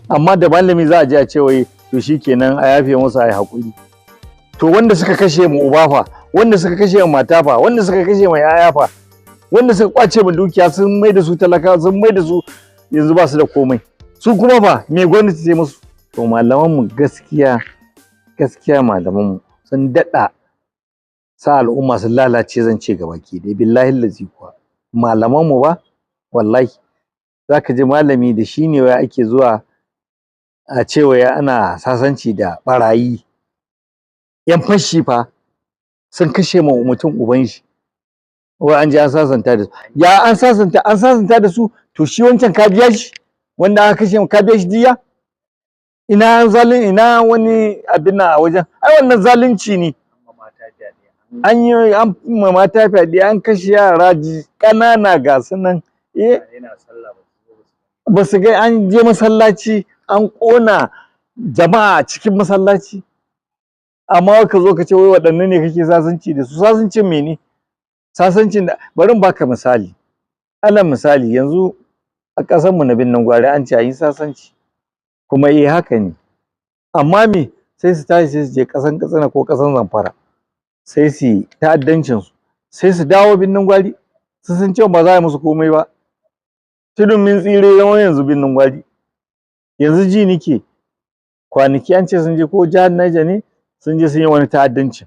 Amma da malami za a je a ce wai to shikenan, a yafe musu, a yi haƙuri. To wanda suka kashe mu uba fa, wanda suka kashe mu mata fa, wanda suka kashe mu yaya fa, wanda suka kwace mu dukiya, sun mai da su talaka, sun mai da su yanzu ba su da komai, su kuma fa, me gwamnati ta musu? To malaman mu, gaskiya gaskiya, malaman mu sun daɗa sa al'umma sun lalace, zan ce gabaki ɗaya. Billahi lazi kuwa, malaman mu ba, wallahi zaka ji malami da shi ne wai ake zuwa a ce wai ana sasanci da ɓarayi, yan fashi fa, sun kashe ma mutum uban shi, wai an je an sasanta da su. Ya an sasanta? An sasanta da su, to shi wancan ka biya shi? Wanda aka kashe, ka biya shi diya? Ina zalun, ina wani abin nan a wajen? Ai wannan zalunci ne. An yi an ma mata fyaɗe, an kashe yara ƙanana, ga su nan, eh, ba su ga an je masallaci an ƙona jama'a a cikin masallaci. Amma ka zo ka ce wai waɗannan ne kake sasanci da su? Sasancin mene? Sasancin da, bari in baka misali. Alal misali, yanzu a ƙasar mu na Birnin Gwari an ce a yi sasanci, kuma eh, haka ne. Amma me? Sai su tashi, sai su je ƙasan Katsina ko ƙasan Zamfara, sai su yi ta'addancin su, sai su dawo Birnin Gwari. Su san cewa ba za a yi musu komai ba. Tudun Mun Tsire zama yanzu Birnin Gwari. Yanzu ji nike kwanaki an ce sun je ko jihar Niger ne, sun je sun yi wani ta'addancin.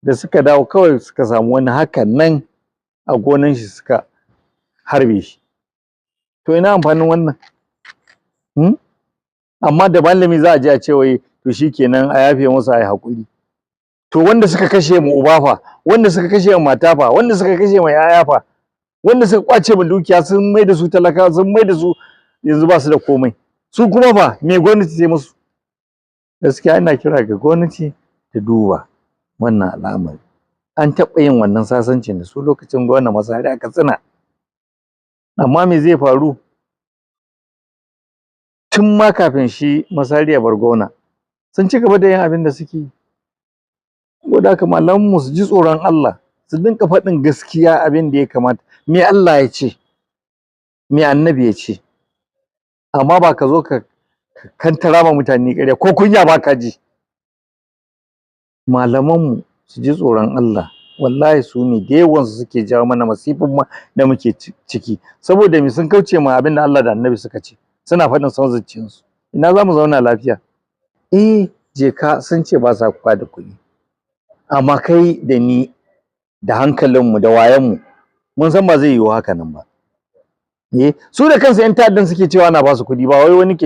Da suka dawo, kawai suka samu wani hakan nan a gonan shi, suka harbe shi. To ina amfanin wannan? Amma da malami za a je a ce wai to shikenan, a yafe musu, a yi haƙuri. To wanda suka kashe mu uba fa, wanda suka kashe mu mata fa, wanda suka kashe mu yaya fa, wanda suka kwace mu dukiya, sun mai da su talaka, sun mai da su yanzu ba su da komai, su kuma fa, me gwamnati ta musu? Gaskiya ina kira ga gwamnati ta duba wannan al'amari. An taɓa yin wannan sasancin da su lokacin gwamna Masari a Katsina. Amma me zai faru? Tun ma kafin shi Masari ya bar gwamna, sun ci gaba da yin abin da suke yi. Saboda haka malamanmu su ji tsoron Allah, su dinga faɗin gaskiya, abin da ya kamata, me Allah ya ce, me Annabi ya ce. Amma ba ka zo ka kantara ma mutane ƙarya, ko kunya ba ka ji. Malamanmu su ji tsoron Allah. Wallahi su ne da yawansu suke jawo mana masifin ma da muke ciki. Saboda me? Sun kauce ma abin da Allah da Annabi suka ce, suna faɗin son zuciyarsu. Ina za mu zauna lafiya? Eh, je ka, sun ce ba sa kuka da kuɗi, amma kai da ni da hankalinmu da wayonmu mun san ba zai yiwu haka nan ba. Eh, su da kansu 'yan ta'addan suke cewa ana ba su kuɗi, ba wai wani ke